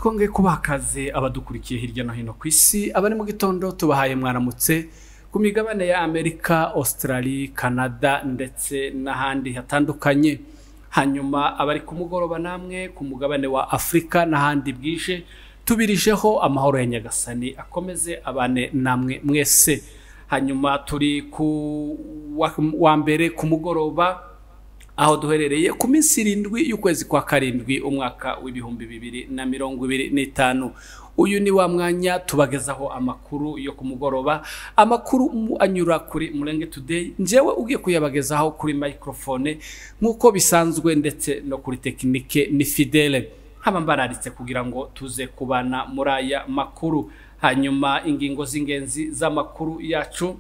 Twongeye kubakaze abadukurikiye hirya no hino ku isi, abari mu gitondo tubahaye mwaramutse ku migabane ya Amerika, Australia, Canada ndetse n'ahandi hatandukanye. Hanyuma abari ku mugoroba namwe ku mugabane wa Afrika n'ahandi bwije, tubirijeho amahoro ya Nyagasani akomeze abane namwe mwese. Hanyuma turi ku wa mbere ku mugoroba aho duherereye ku minsi 7 y'ukwezi kwa 7 umwaka w'2025. Uyu ni wa mwanya tubagezaho amakuru yo ku mugoroba, amakuru anyura kuri Murenge Today, njewe ugiye kuyabagezaho kuri microphone nkuko bisanzwe ndetse no kuri technique ni Fidele. Haba mbararitse kugira ngo tuze kubana muri aya makuru. Hanyuma ingingo z'ingenzi z'amakuru yacu,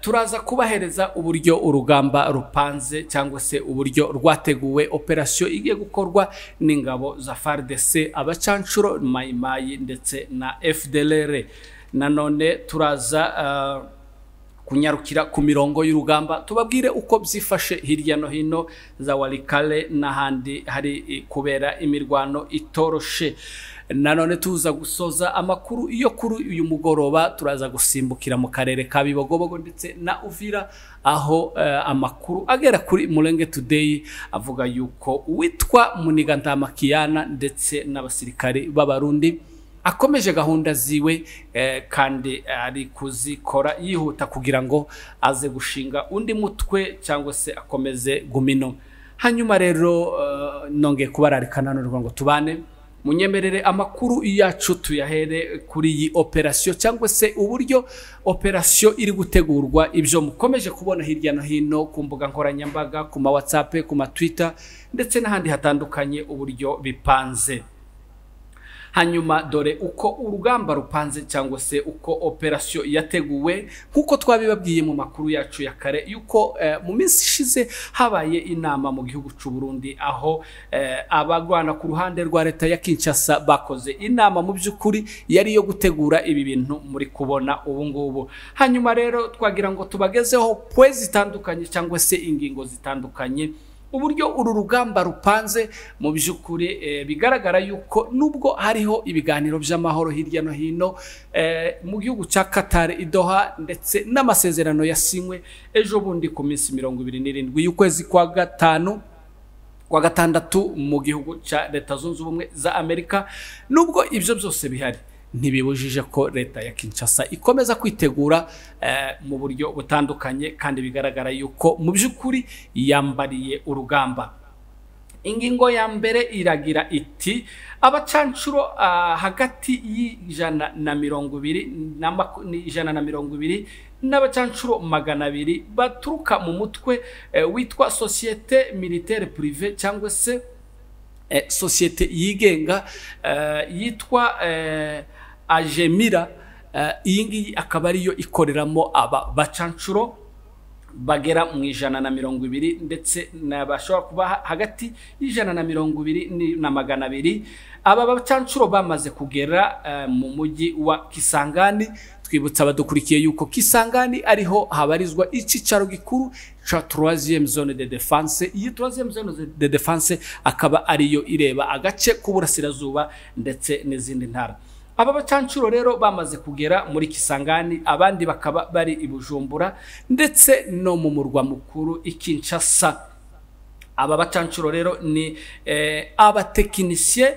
turaza kubahereza uburyo urugamba rupanze cyangwa se uburyo rwateguwe operation igiye gukorwa n'ingabo za FARDC, abacancuro, Maimai ndetse na FDLR. Nanone turaza kunyarukira ku mirongo y'urugamba tubabwire uko byifashe hirya no hino za Walikale n'ahandi hari kubera imirwano itoroshe. Nanone tuza gusoza amakuru iyo kuri uyu mugoroba, turaza gusimbukira mu karere ka Bibogobogo ndetse na Uvira, aho amakuru agera kuri Murenge Today avuga yuko uwitwa Munigantamakiyana ndetse n'abasirikare b'Abarundi akomeje gahunda ziwe, kandi ari kuzikora yihuta kugira ngo aze gushinga undi mutwe cyangwa se akomeze gumino. Hanyuma rero nongeye kubararikana none ngo tubane munyemerere amakuru yacu tuyahere kuri iyi operation cyangwa se uburyo operation iri gutegurwa, ibyo mukomeje kubona hirya no hino ku mbuga nkoranyambaga, ku ma WhatsApp, ku ma Twitter ndetse n'ahandi hatandukanye, uburyo bipanze. Hanyuma dore uko urugamba rupanze cyangwa se uko operation yateguwe nkuko twabibabwiye mu makuru yacu ya kare yuko mu minsi ishize habaye inama mu gihugu cy'u Burundi, aho abagwana ku ruhande rwa leta ya Kinshasa bakoze inama mu by'ukuri yari yo gutegura ibi bintu muri kubona ubu ngubu. Hanyuma rero twagira ngo tubagezeho pwe zitandukanye cyangwa se ingingo zitandukanye uburyo uru rugamba rupanze. Mu by'ukuri bigaragara yuko nubwo hariho ibiganiro by'amahoro hirya no hino mu gihugu cya Qatar i Doha ndetse n'amasezerano yasinywe ejo bundi ku minsi 27 y'ukwezi kwa 5 kwa 6 mu gihugu cya Leta Zunze Ubumwe za Amerika, nubwo ibyo byose bihari ntibibujije ko leta ya Kinshasa ikomeza kwitegura mu buryo butandukanye, kandi bigaragara yuko mu by'ukuri yambariye urugamba. Ingingo ya mbere iragira iti abacancuro hagati y'120 na 120 n'abacancuro 200 baturuka mu mutwe witwa Société Militaire Privée cyangwa se société yigenga yitwa Ajemira. Iyi ngiyi akaba ariyo ikoreramo aba bacancuro bagera mu 120 ndetse n'abashobora kuba hagati y'120 na 200. Aba bacancuro bamaze kugera mu mujyi wa Kisangani. Twibutsa abadukurikiye yuko Kisangani ariho habarizwa icicaro gikuru cha 3e zone de défense. Iyi 3e zone de défense akaba ariyo ireba agace k'uburasirazuba ndetse n'izindi ntara. Aba bacancuro rero bamaze kugera muri Kisangani, abandi bakaba bari i Bujumbura ndetse no mu murwa mukuru i Kinshasa. Aba bacancuro rero ni abatekinisiye,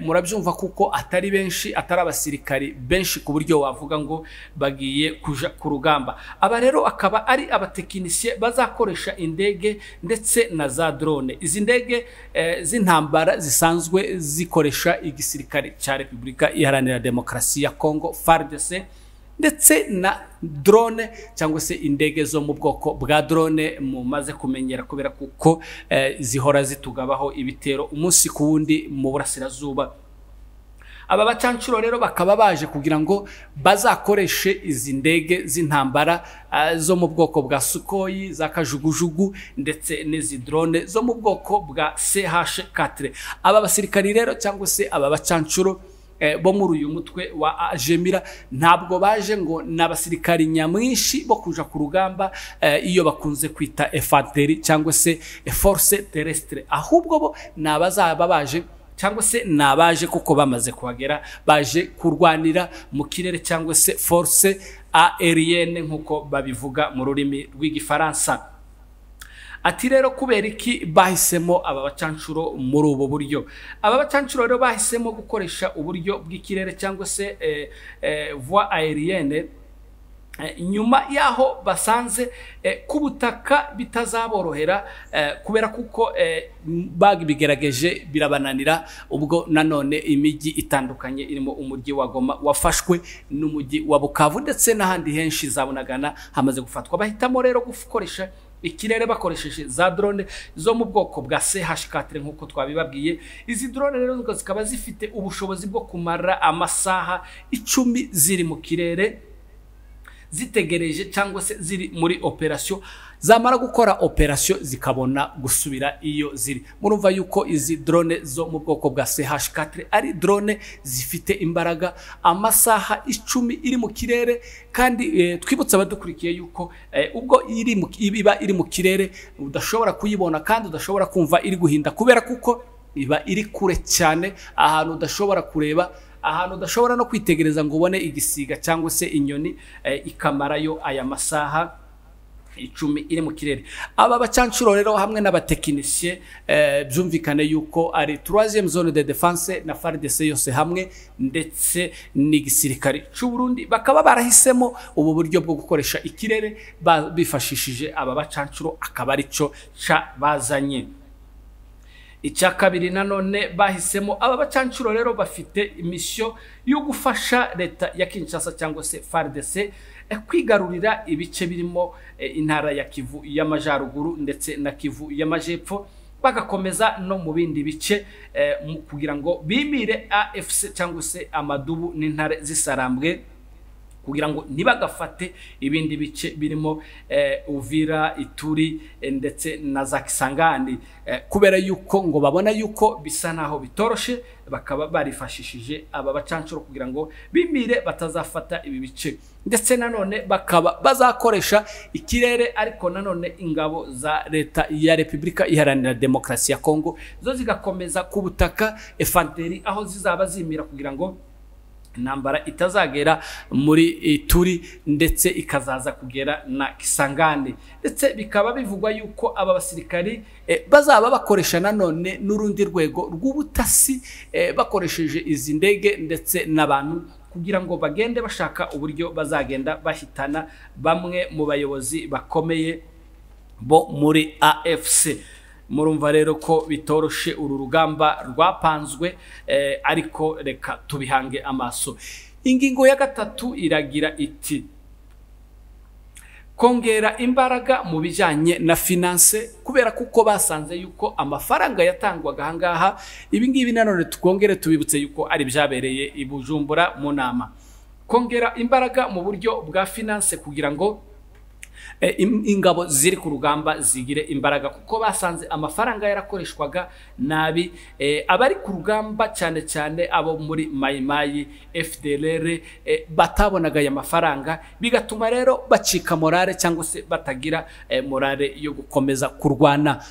murabyumva kuko atari benshi, atari abasirikari benshi ku buryo wavuga ngo bagiye kuja ku rugamba. Aba rero akaba ari abatekinisiye bazakoresha indege ndetse na za drone. Izi ndege z'intambara zisanzwe zikoresha igisirikare cya Repubulika Iharanira Demokarasi ya Kongo FARDC, ndetse na drone cyangwa se indege zo mu bwoko bwa drone mumaze kumenyera kubera kuko zihora zitugabaho ibitero umunsi ku wundi mu burasirazuba. Aba bacancuro rero bakaba baje kugira ngo bazakoreshe izi ndege z'intambara zo mu bwoko bwa Sukhoi, za kajugujugu ndetse n'izi drone zo mu bwoko bwa CH4. Aba basirikari rero cyangwa se aba bacancuro bo muri uyu mutwe wa Ajemira ntabwo baje ngo n'abasirikari nyamwinshi bo kuja ku rugamba, iyo bakunze kwita infanterie cyangwa se force terrestre, ahubwo bo nabazaba baje cyangwa se nabaje kuko bamaze kuhagera, baje kurwanira mu kirere cyangwa se force aérienne nkuko babivuga mu rurimi rw'igifaransa. Ati rero kubera iki bahisemo aba bacancuro muri ubu buryo? Aba bacancuro rero bahisemo gukoresha uburyo bw'ikirere cyangwa se voie aérienne nyuma yaho basanze ku butaka bitazaborohera, kubera kuko babigerageje birabananira. Ubwo nanone imijyi itandukanye irimo umujyi wa Goma wafashwe n'umujyi wa Bukavu ndetse n'ahandi henshi zabonagana hamaze gufatwa, bahitamo rero gukoresha ikirere bakoresheje za drone zo mu bwoko bwa CH4 nkuko twabibabwiye. Izi drone rero zikaba zifite ubushobozi bwo kumara amasaha 10 ziri mu kirere zitegereje cyangwa se ziri muri operation, zamara gukora operation zikabona gusubira iyo ziri. Murumva yuko izi drone zo mu bwoko bwa CH4 ari drone zifite imbaraga, amasaha 10 iri mu kirere. Kandi twibutsa abadukurikiye yuko ubwo iba iri mu kirere udashobora kuyibona kandi udashobora kumva iri guhinda, kubera kuko iba iri kure cyane, ahantu udashobora kureba, ahantu udashobora no kwitegereza ngo ubone igisiga cyangwa se inyoni, ikamarayo aya masaha 10 iri mu kirere. Aba bacancuro rero hamwe n'abatekinisiye, byumvikane yuko ari 3e zone de défense na FARDC yose hamwe ndetse n'igisirikare cy'u Burundi, bakaba barahisemo ubu buryo bwo gukoresha ikirere bifashishije aba bacancuro, akaba arico bazanye. Icya kabiri nanone bahisemo aba bacancuro rero bafite mission yo gufasha leta ya Kinshasa cyangwa se FARDC kwigarurira ibice birimo intara ya Kivu y'Amajyaruguru ndetse na Kivu y'Amajepfo, bagakomeza no mu bindi bice kugira ngo bimire AFC cyangwa se amadubu n'intare zisarambwe, kugira ngo ntibagafate ibindi bice birimo Uvira, Ituri ndetse na za Kisangani, kubera yuko ngo babona yuko bisa naho bitoroshe, bakaba barifashishije aba bacancuro kugira ngo bimire batazafata ibi bice. Ndetse nanone bakaba bazakoresha ikirere, ariko nanone ingabo za leta ya Republika Iharanira Demokarasi ya Kongo zo zigakomeza ku butaka infanteri, aho zizaba zimira kugira ngo intambara itazagera muri Ituri ndetse ikazaza kugera na Kisangani. Ndetse bikaba bivugwa yuko aba basirikari bazaba bakoresha nanone n'urundi rwego rw'ubutasi, bakoresheje izi ndege ndetse n'abantu kugira ngo bagende bashaka uburyo bazagenda bahitana bamwe mu bayobozi bakomeye bo muri AFC. Murumva rero ko bitoroshe uru rugamba rwapanzwe, ariko reka tubihange amaso. Ingingo ya gatatu iragira iti kongera imbaraga mu bijyanye na finance, kubera kuko basanze yuko amafaranga yatangwaga ahangaha. Ibi ngibi nanone twongere tubibutse yuko ari byabereye i Bujumbura mu nama. Kongera imbaraga mu buryo bwa finance kugira ngo ingabo ziri ku rugamba zigire imbaraga, kuko basanze amafaranga yarakoreshwaga nabi. Abari ku rugamba cyane cyane abo muri Mayimayi, FDLR, batabonaga aya mafaranga, bigatuma rero bacika morale cyangwa se batagira morale yo gukomeza kurwana.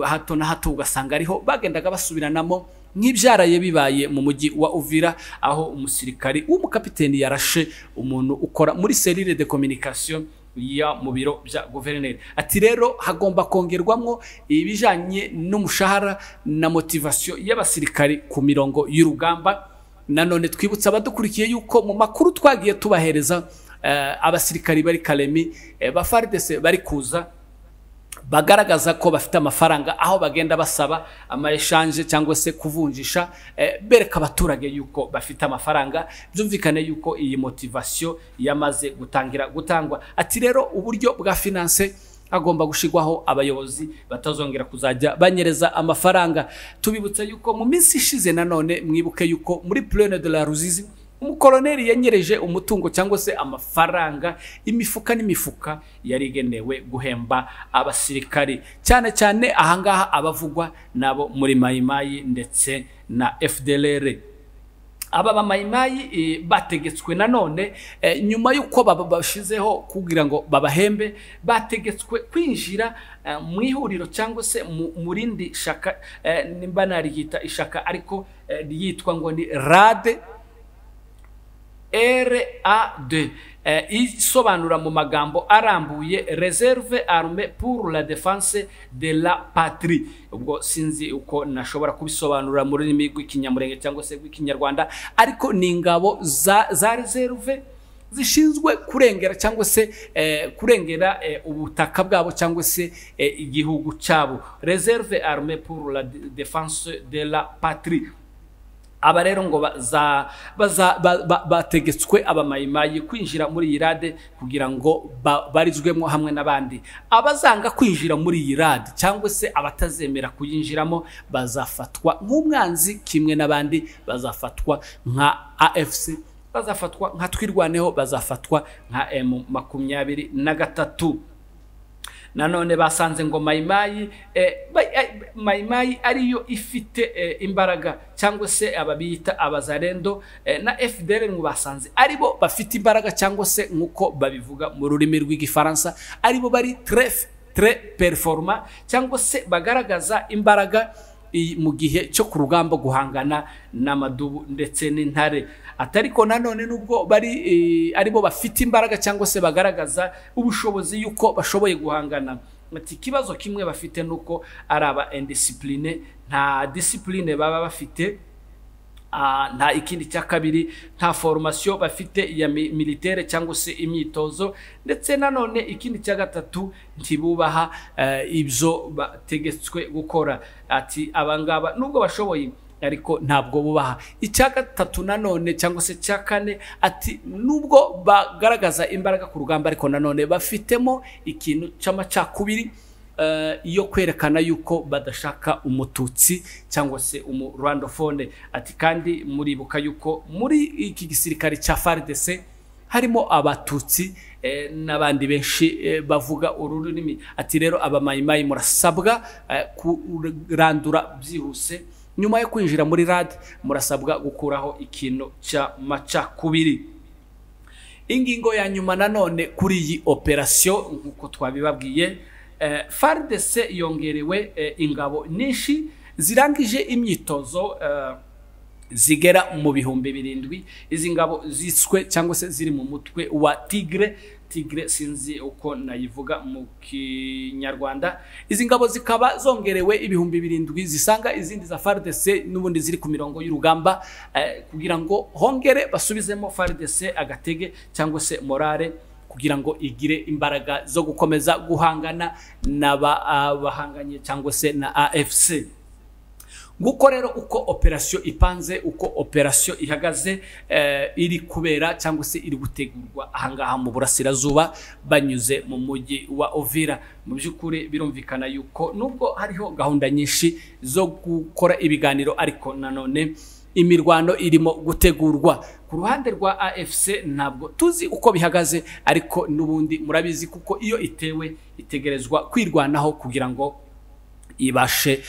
Hato na hato ugasanga ariho bagendaga basubiranamo, nk'ibyaraye bibaye mu mujyi wa Uvira, aho umusirikari w'umukapiteni yarashe umuntu ukora muri cellule de communication ya mu biro bya guverineri. Ati rero hagomba kongerwamwo ibijanye n'umushahara na motivation y'abasirikari ku mirongo y'urugamba. Nanone twibutsa abadukurikiye yuko mu makuru twagiye tubahereza, abasirikari bari Kalemi, ba FARDC bari kuza bagaragaza ko bafite amafaranga, aho bagenda basaba ama exchange cyangwa se kuvunjisha, bereka abaturage yuko bafite amafaranga. Byumvikane yuko iyi motivation yamaze gutangira gutangwa. Ati rero uburyo bwa finance agomba gushigwaho abayobozi batazongera kuzajya banyereza amafaranga. Tubibutsa yuko mu minsi ishize nanone mwibuke yuko muri Plaine de la Ruzizi umukoloneli yanyereje umutungo cyangwa se amafaranga, imifuka n'imifuka yari igenewe guhemba abasirikari, cyane cyane ahangaha abavugwa nabo muri Mayimayi ndetse na FDLR. Aba bamayimayi bategetswe nanone nyuma y'uko babashizeho kugira ngo babahembe, bategetswe kwinjira mu ihuriro cyangwa se mu rindi shaka, nimba nariyita ishaka ariko ryitwa ngo ni RAD, RAD, isobanura mu magambo arambuye Réserve Armée pour la Défense de la Patrie. Ubwo sinzi uko nashobora kubisobanura mu rurimi rw'Ikinyamurenge cyangwa se rw'Ikinyarwanda, ariko ni ingabo za réserve zishinzwe kurengera cyangwa se kurengera ubutaka bwabo cyangwa se igihugu cyabo. Réserve Armée pour la Défense de la Patrie. Aba rero ngo bategetswe abamayimayi kwinjira muri iyi RAD kugira ngo barizwemo hamwe n'abandi. Abazanga kwinjira muri iyi RAD cyangwa se abatazemera kuyinjiramo bazafatwa nk'umwanzi kimwe n'abandi, bazafatwa nka AFC, bazafatwa nka Twirwaneho, bazafatwa nka M23. Nanone basanze ngo mayimayi mayimayi ariyo ifite imbaraga cyangwa se ababiyita abazarendo na FDL, ngo basanze aribo bafite imbaraga cyangwa se nk'uko babivuga mu rurimi rw'Igifaransa aribo bari très très performant cyangwa se bagaragaza imbaraga mu gihe cyo ku rugamba guhangana n'amadubu ndetse n'intare. Atariko nanone nubwo bari aribo bafite imbaraga cyangwa se bagaragaza ubushobozi yuko bashoboye guhangana, ati ikibazo kimwe bafite nuko ari aba indiscipline, nta discipline baba bafite. Nta ikindi cya kabiri, nta formation bafite ya militaire cyangwa se imyitozo, ndetse nanone ikindi cya gatatu ntibubaha ibyo bategetswe gukora. Ati abangaba nubwo bashoboye ariko ntabwo bubaha. Icya gatatu nanone cyangwa se cya kane, ati nubwo bagaragaza imbaraga ku rugamba ariko nanone bafitemo ikintu cy'amacakubiri iyo kwerekana yuko badashaka umututsi cyangwa se umurwandophone. Ati kandi muribuka yuko muri iki gisirikare cya FARDC harimo abatutsi n'abandi benshi bavuga uru rurimi. Ati rero abamayimayi murasabwa kurandura byihuse nyuma yo kwinjira muri RAD, murasabwa gukuraho ikintu cy'amacakubiri. Ingingo ya nyuma nanone kuri iyi operation nk'uko twabibabwiye, FARDC yongerewe ingabo nyinshi zirangije imyitozo zigera mu 7000. Izi ngabo ziswe cyangwa se ziri mu mutwe wa Tigre, Tigre sinzi uko nayivuga mu Kinyarwanda. Izi ngabo zikaba zongerewe 7000 zisanga izindi za FARDC n'ubundi ziri ku mirongo y'urugamba, kugira ngo hongere basubizemo FARDC agatege cyangwa se morale kugira ngo igire imbaraga zo gukomeza guhangana n'abahanganye cyangwa se na AFC. Nguko rero uko operation ipanze, uko operation ihagaze, iri kubera cyangwa se iri gutegurwa ahangaha mu burasirazuba banyuze mu mujyi wa Uvira. Mu by'ukuri birumvikana yuko nubwo hariho gahunda nyinshi zo gukora ibiganiro ariko nanone imirwano irimo gutegurwa. Ku ruhande rwa AFC ntabwo tuzi uko bihagaze, ariko n'ubundi murabizi kuko iyo itewe itegerezwa kwirwanaho kugira ngo ibashe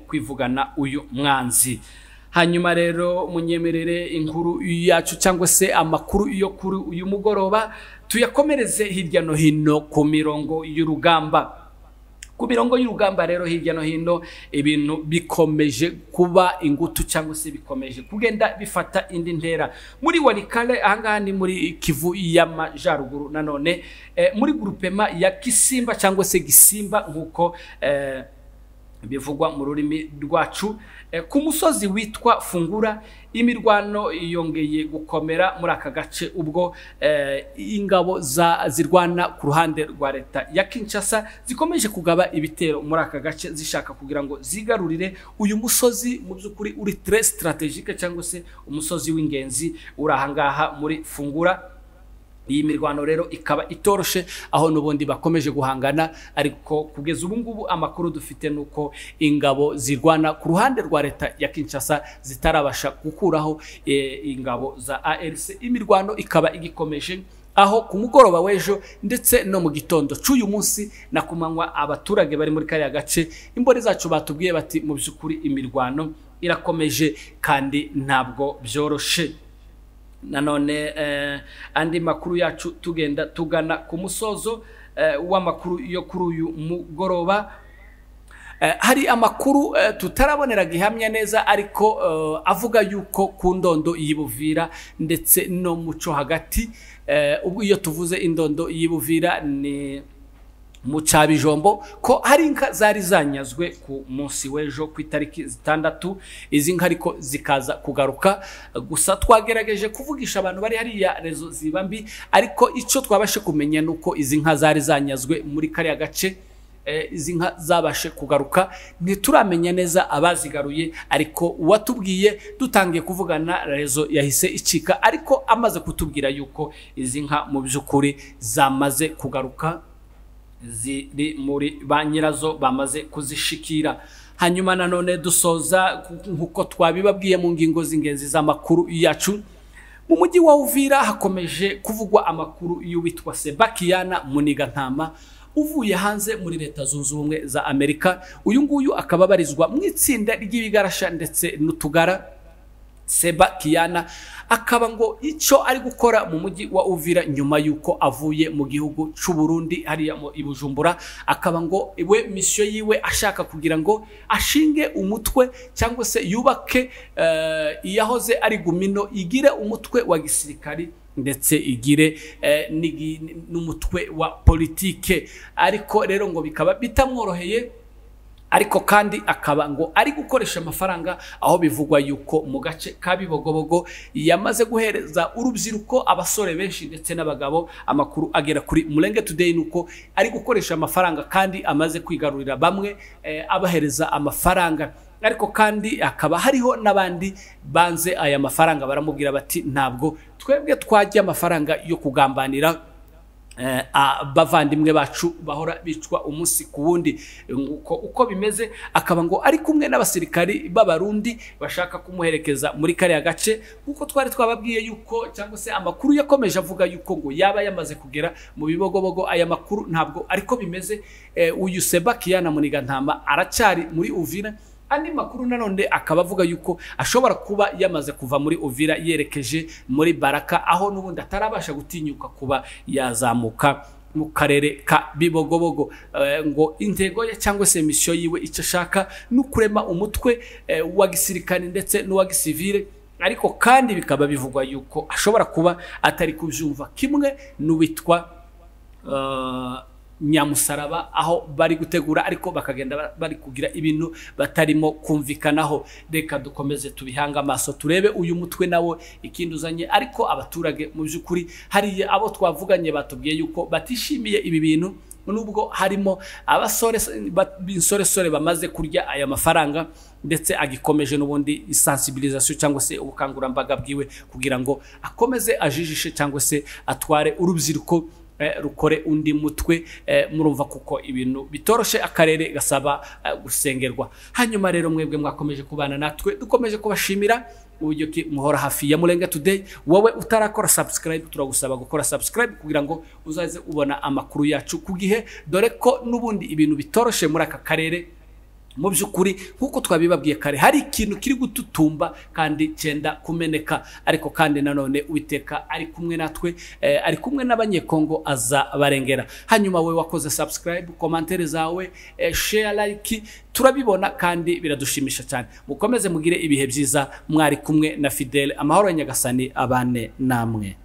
kwivugana uyu mwanzi. Hanyuma rero munyemerere inkuru yacu cyangwa se amakuru yo kuri uyu mugoroba tuyakomereze hirya no hino ku mirongo y'urugamba. Ku mirongo y'urugamba rero hirya no hino ibintu bikomeje kuba ingutu cyangwa se bikomeje kugenda bifata indi ntera. Muri Walikale ahangaha ni muri Kivu y'Amajyaruguru nanone, muri groupement ya Kisimba cyangwa se Gisimba nkuko bivugwa mu rurimi rwacu, ku musozi witwa Fungura imirwano yongeye gukomera muri aka gace ubwo ingabo zirwana ku ruhande rwa leta ya Kinshasa zikomeje kugaba ibitero muri aka gace zishaka kugira ngo zigarurire uyu musozi mu by'ukuri uri très stratégique cyangwa se umusozi w'ingenzi uri ahangaha muri Fungura. Iyi mirwano rero ikaba itoroshe aho nubundi bakomeje guhangana, ariko kugeza ubu ngubu amakuru dufite nuko ingabo zirwana ku ruhande rwa leta ya Kinshasa zitarabasha gukuraho ingabo za ARC. Imirwano ikaba igikomeje aho ku mugoroba w'ejo ndetse no mu gitondo cy'uyu munsi na kumanywa abaturage bari muri kariya gace imboni zacu batubwiye bati mu by'ukuri imirwano irakomeje kandi ntabwo byoroshe. Nanone andi makuru yacu tugenda tugana ku musozo w'amakuru yo kuri uyu mugoroba. Hari amakuru tutarabonera gihamya neza, ariko avuga yuko ku ndondo y'Ibuvira ndetse no muco hagati, ubwo iyo tuvuze indondo y'Ibuvira ni mu Cabijombo, ko hari inka zari zanyazwe ku munsi w'ejo ku itariki 6, izi nka ariko zikaza kugaruka. Gusa twagerageje kuvugisha abantu bari hariya rezo ziba mbi, ariko icyo twabashe kumenya nuko izi nka zari zanyazwe muri kariya gace, izi nka zabashe kugaruka. Ntituramenya neza abazigaruye, ariko uwatubwiye dutangiye kuvugana rezo yahise icika, ariko amaze kutubwira yuko izi nka mu by'ukuri zamaze kugaruka, ziri muri ba nyirazo bamaze kuzishikira. Hanyuma nanone dusoza nkuko twabibabwiye mu ngingo z'ingenzi z'amakuru yacu, mu mujyi wa Uvira hakomeje kuvugwa amakuru y'uwitwa Sebakiyana Munigantama uvuye hanze muri Leta Zunze Ubumwe za Amerika. Uyu nguyu akaba abarizwa mu itsinda ry'ibigarasha ndetse n'utugara. Sebakiyana akaba ngo icyo ari gukora mu mujyi wa Uvira nyuma yuko avuye mu gihugu cy'u Burundi hariya mu Ibujumbura, akaba ngo we mission yiwe ashaka kugira ngo ashinge umutwe cyangwa se yubake iyahoze ari Gumino, igire umutwe wa gisirikari ndetse igire n'umutwe wa politike. Ariko rero ngo bikaba bitamworoheye, ariko kandi akaba ngo ari gukoresha amafaranga, aho bivugwa yuko mu gace ka Bibogobogo yamaze guhereza urubyiruko abasore benshi ndetse n'abagabo. Amakuru agera kuri Mulenge Today nuko ari gukoresha amafaranga kandi amaze kwigarurira bamwe, abahereza amafaranga. Ariko kandi akaba hariho n'abandi banze aya mafaranga, baramubwira bati ntabwo twebwe twajya amafaranga yo kugambanira abavandimwe bacu bahora bicwa umunsi ku wundi. Uko bimeze akaba ngo ari kumwe n'abasirikari b'Abarundi bashaka kumuherekeza muri kariya gace, kuko twari twababwiye yuko cyangwa se amakuru yakomeje avuga yuko ngo yaba yamaze kugera mu Bibogobogo. Aya makuru ntabwo ariko bimeze. Uyu Sebakiyana Munigantama aracyari muri Uvira. Andi makuru nanone akaba avuga yuko ashobora kuba yamaze kuva muri Uvira yerekeje muri Baraka, aho n'ubundi atarabasha gutinyuka kuba yazamuka mu karere ka Bibogobogo. Ngo intego ye cyangwa se mission yiwe icyo ashaka ni kurema umutwe wa gisirikare ndetse n'uwa gisivile, ariko kandi bikaba bivugwa yuko ashobora kuba atari kubyumva kimwe n'uwitwa Nyamusaraba, aho bari gutegura ariko bakagenda bari kugira ibintu batarimo kumvikanaho. Reka dukomeze tubihanga amaso turebe uyu mutwe nawo ikindi uzanye. Ariko abaturage mu by'ukuri hari abo twavuganye batubwiye yuko batishimiye ibi bintu, nubwo harimo abasore b'insoresore bamaze kurya aya mafaranga, ndetse agikomeje n'ubundi sensibilisation cyangwa se ubukangurambaga bwiwe kugira ngo akomeze ajijishe cyangwa se atware urubyiruko rukore undi mutwe. Murumva kuko ibintu bitoroshe, akarere gasaba gusengerwa. Hanyuma rero mwebwe mwakomeje kubana natwe, dukomeje kubashimira uburyo ki muhora hafi ya Mulenge Today. Wowe utarakora subscribe, turagusaba gukora subscribe kugira ngo uzaze ubona amakuru yacu ku gihe, dore ko n'ubundi ibintu bitoroshe muri aka karere. Mu by'ukuri nkuko twabibabwiye kare, hari ikintu kiri gututumba kandi cyenda kumeneka, ariko kandi nanone Uwiteka ari kumwe natwe, ari kumwe n'Abanyekongo aza barengera. Hanyuma we wakoze subscribe, commentaire zawe, share, like, turabibona kandi biradushimisha cyane. Mukomeze mugire ibihe byiza, mwari kumwe na Fidel. Amahoro ya Nyagasani abane namwe.